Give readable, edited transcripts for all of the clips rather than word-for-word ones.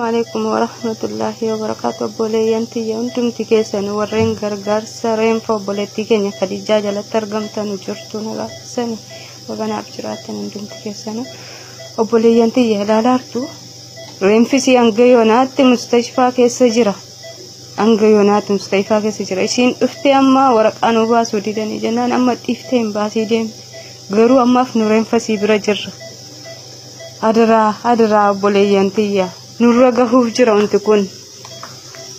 Alaikum warahmatullaahi wabarakaatu. Obboleeyyan tiyya hundumti keessan warreen gargaarsa reenfa obboleettii keenya Khadijaa jalatti argamtan jirtu nagaasani baganaaf jiraattan hundumti keessanuu. Obboleeyyan tiyya, ilaalaartu, reenfisii hanga yoonaatti mustashfaa keessa jira. Hanga yoonaatti mustashfaa keessa jira. Isiin dhuftee amma waraqaa nu baasuu didanii jennaan amma dhiiftee hin baasii deemte. Garuu ammaaf nu reenfasii bira jirra. Adaraa, adaraa, obboleeyyan tiyya, nurra gahuuf jira wanti kun.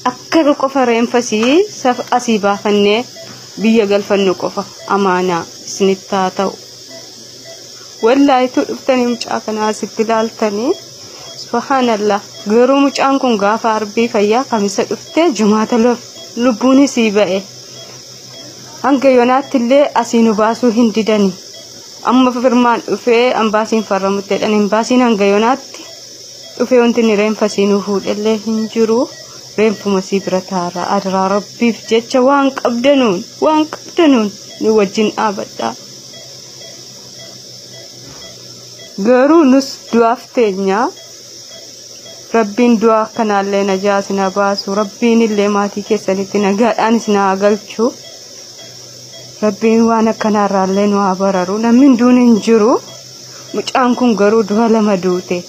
Akka qofa reenfasii asii baafannee biyya galfannu qofa amaanaa isinitti haa ta'u. Wallaahitu dhuftanii mucaa kanaa asitti ilaaltanii, subhaanallah. Garuu mucaan kun gaafa Arbii fayyaa, Kamisa dhuftee Jumaata lubbuun isii ba'e. Hanga yoonaatti illee asii nu baasuu hin didani. Amma firmaan dhufee ambaasiin farramutti jedhan. Ambaasiin hanga yoonaatti dhufee wanti inni reenfasii nu fuudhellee hin jiru. Reenfuma sii bira taara. Adaraa, Rabbiif jecha waan qabdanuun, waan qabdanuun nu wajjin dhaabadhaa. Garuu nus du'aaf teenya. Rabbiin du'aa akkanaallee najaa isin haa baasu. Rabbiin illee maatii keessanitti nagaadhaan isin haa galchu. Rabbiin waan akkanaarraallee nu haa bararu. Namni duun hin jiru. Mucaan kun garuu du'a lama duute.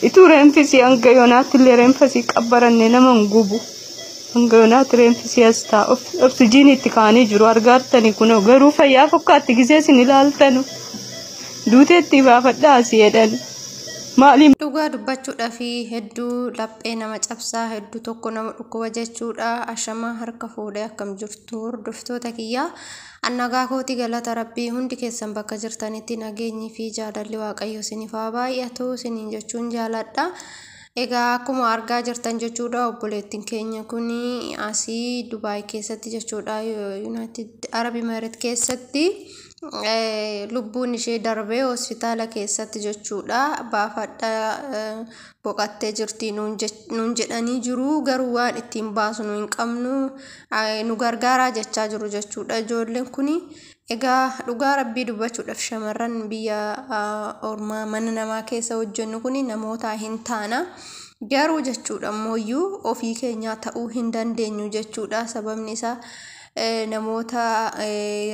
Ituu reenfisii hanga yoonaatti illee reenfasii qabbaranne nama hin gubu. Hanga yoonaatti reenfisii as ta'a. Oksijiinii itti kaa'anii jiru, argaartanii kunoo. Garuu fayyaa fokkaatti gisee isin ilaaltanu. Duuteetti baafadhaa asii jedhan. Maaliin Dhugaa dubbachuudhaa fi hedduu laphee nama cabsaa, hedduu tokko nama dhukkuba jechuudha. Ashamaa, harka fuudhee, akkam jirtu hordoftoota kiyyaa? Annagaa kooti, galata Rabbii. Hundi keessan bakka jirtanitti nageenyi fi jaalalli Waaqayyo isiniif haa baay'atu isiniin jechuun jaaladha. Egaa akkuma argaa jirtan jechuudha, obboleettiin keenya kun asii Dubaay keessatti jechuudha, United Arab Emirates keessatti lubbuun ishee darbee hospitaala keessatti jechuudha. Baafadha, boqattee jirti nuun jedhanii jiru. Garuu waan ittiin baasu nu hin qabnu, nu gargaaraa jechaa jiru jechuudha ijoolleen kuni. Egaa dhugaa Rabbii dubbachuudhaaf, shamarran biyya ormaa mana namaa keessa hojjennu kuni namoota hin taana. Garuu jechuudha ammoo ofii keenyaa ta'uu hin dandeenyu jechuudha. Sababni isaa namoota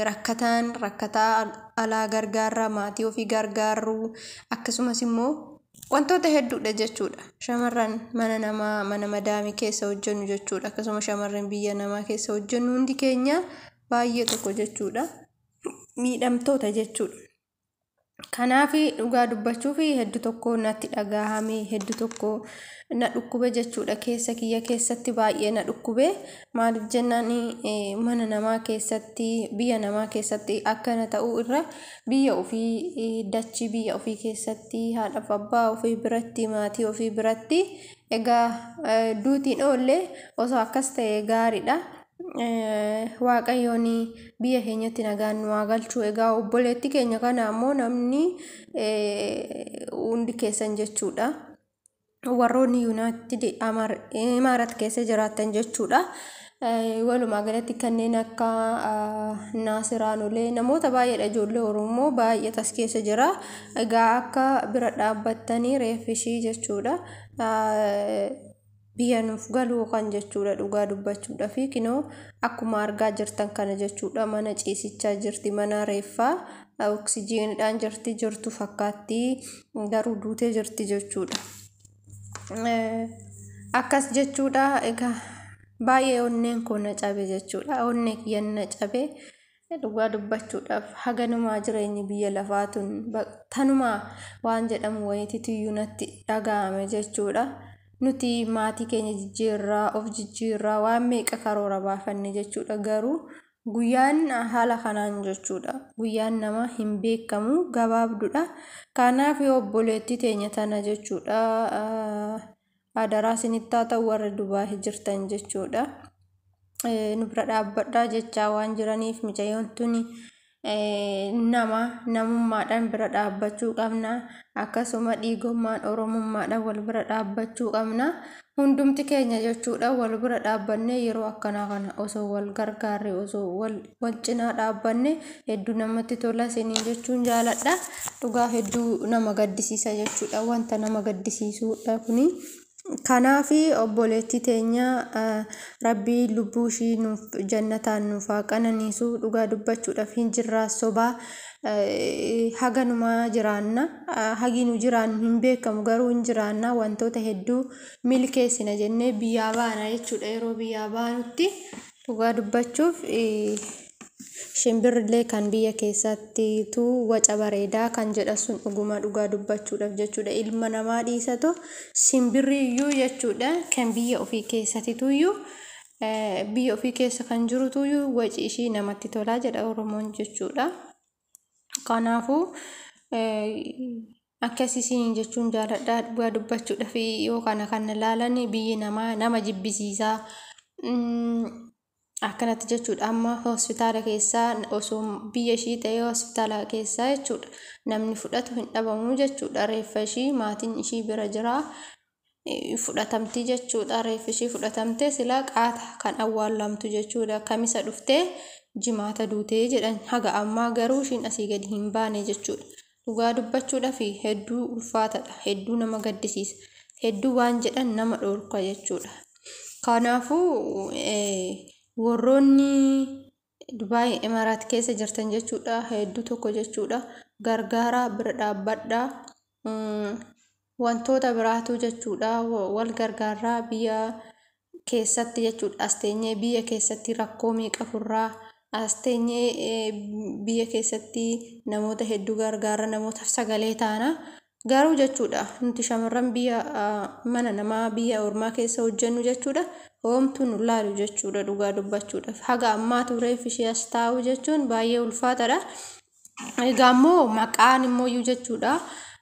rakkatan, rakkataa alaa gargaarra, maatii ofii gargaarru, akkasumas immoo wantoota hedduudha jechuudha. Shamarran mana namaa, mana madaamii keessa hojjennu jechuudha. Akkasuma shamarran biyya namaa keessa hojjennu hundi keenya baay'ee tokko jechuudha. Miidhamtoota jechuudha. Kanaaf dhugaa dubbachuuf hedduu tokko natti dhagahame, hedduu tokko na dhukkube jechuudha. Keessa kiyya keessatti baay'ee na dhukkube. Maaliif jennaan, mana namaa keessatti, biyya namaa keessatti akkana ta'uu irra biyya ofii, dachii biyya ofii keessatti, haadhaaf abbaa ofii biratti, maatii ofii biratti egaa duutiin oollee osoo akkas ta'e gaariidha. Waaqayyoon biyya keenyatti nagaan nu haa galchu. Egaa obboleetti keenya kana ammoo namni hundi keessan jechuudha. Warroonni United Emirates keessa jiraatan jechuudha. Walumaa galatti kanneen akka Naasiraanolee, namoota baay'eedha, ijoollee Oromoo baay'eetu as keessa jira. Egaa akka bira dhaabbattanii reeffishii jechuudha. Biyya nuuf galuu kan jechuudha. Dhugaa dubbachuudha fi kinoo akkuma argaa jirtan kana jechuudha, mana ciisichaa jirti, mana reeffaa oksijiiniidhaan jirti, jirtu fakkaatti, garuu duutee jirti jechuudha. Akkas jechuudha. Egaa baay'ee onneen koo na cabe jechuudha. Onnee kiyyan na cabe. Dhugaa dubbachuudhaaf haganumaa jireenyi biyya lafaa tun tanumaa waan jedhamu wayitiitu natti dhaga'ame jechuudha. Nuti maatii keenya jijjiirraa, of jijjiirraa, waan meeqa karoora baafanne jechuudha. Garuu guyyaan haala kanaan jechuudha. Guyyaan nama hin beekamu, gabaabduudha. Kanaaf obboleettii teenya tana jechuudha. Adaraa isinitti haa ta'u, warri Dubaay jirtan jechuudha. Nu bira dhaabbadhaa jechaa waan jiraniif, mucayyoon tuni nama namummaadhaan bira dhaabbachuu qabna. Akkasuma dhiigummaan, Oromummaadhaan wal bira dhaabbachuu qabna. Hundumti keenya jechuudha wal bira dhaabbannee yeroo akkanaa kana osoo wal gargaarre, osoo wal cinaa dhaabbanne hedduu namatti tola isiniin jechuun jaaladha. Dhugaa hedduu nama gaddisiisa jechuudha. Wanta nama gaddisiisuudha kuni. Kanaaf obboleettii teenya Rabbii lubbuu ishii nuuf jannataan nuuf haa qananiisu. Dhugaa dubbachuudhaaf hin jirraa sobaa, haganumaa jiraanna, hagi nu jiraannu hin beekamu, garuu hin jiraanna, wantoota hedduu milkeessina jennee biyyaa baana jechuudha. Yeroo biyyaa baanutti dhugaa dubbachuuf shimbirrillee kan biyya keessattitu waca bareedaa kan jedha sun dhuguma, dhugaa dubbachuudhaaf jechuudha. Ilma namaa dhiisatu shimbirri iyyuu jechuudha kan biyya ofii keessatituyyuu, biyya ofii keessa kan jirutuyyuu waci ishii namatti tolaa jedha Oromoon jechuudha. Kanaafuu akkas isiniin jechuun jaaladha. Dhugaa dubbachuudhaaf yoo kana kan ilaalan biyyi namaa nama jibbisiisaa akkanatti jechuudha. Amma hospitaala keessaa osoo biyya ishii ta'ee hospitaala keessaa jechuudha namni fudhatu hin dhabamu jechuudha. Reeffa ishii maatiin ishii bira jira, fudhatamti jechuudha. Reeffi ishii fudhatamtee silaa qaata kan awwaalamtu jechuudha. Kamisa dhuftee jimaata duutee jedhan. Haga ammaa garuu ishiin asii gadi hin baane jechuudha. Dhugaa dubbachuudhaaf hedduu ulfaatadha, hedduu nama gaddisiisa, hedduu waan jedhan nama dhorka jechuudha. Kanaafuu warroonni Dubaay, Imaraat keessa jirtan jechuudha, hedduu tokko jechuudha gargaaraa, bira dhaabbadhaa. Wantoota biraatu jechuudha wal gargaarraa biyya keessatti jechuudha. As teenyee biyya keessatti rakkoo meeqa furraa, as teenyee biyya keessatti namoota hedduu gargaarra, namootaaf sagalee taana. Garuu jechuudha nuti shamarran biyya mana namaa, biyya ormaa keessa hojjennu jechuudha, hoomtuu nu laalu jechuudha. Dhugaa dubbachuudhaaf haga ammaatu reeffi ishee as taa'u jechuun baay'ee ulfaataadha. Egaa immoo maqaan immoo jechuudha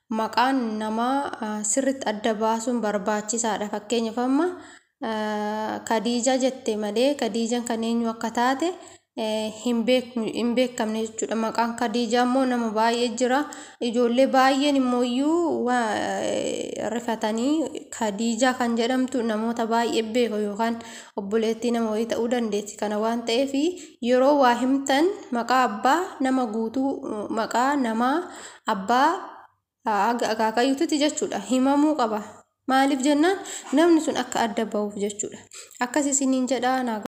maqaan namaa sirriitti adda baasuun barbaachisaadha. Fakkeenyaaf amma Kadiija jette malee Kadiijaan kan eenyu akka taate hin beekamne jechuudha. Maqaan Kadiijaa immoo nama baay'ee jira. Ijoollee baay'een immoo iyyuu rifatanii Kadiijaa kan jedhamtu namoota baay'ee beeku yookaan obboleettii nama wayii ta'uu dandeessi. Kana waan ta'eef yeroo waa himtan maqaa abbaa nama guutuu, maqaa namaa abbaa haga akaakayyuutti jechuudha himamuu qaba. Maaliif jennaan namni sun akka adda bahuuf jechuudha. Akkas isiniin jedha.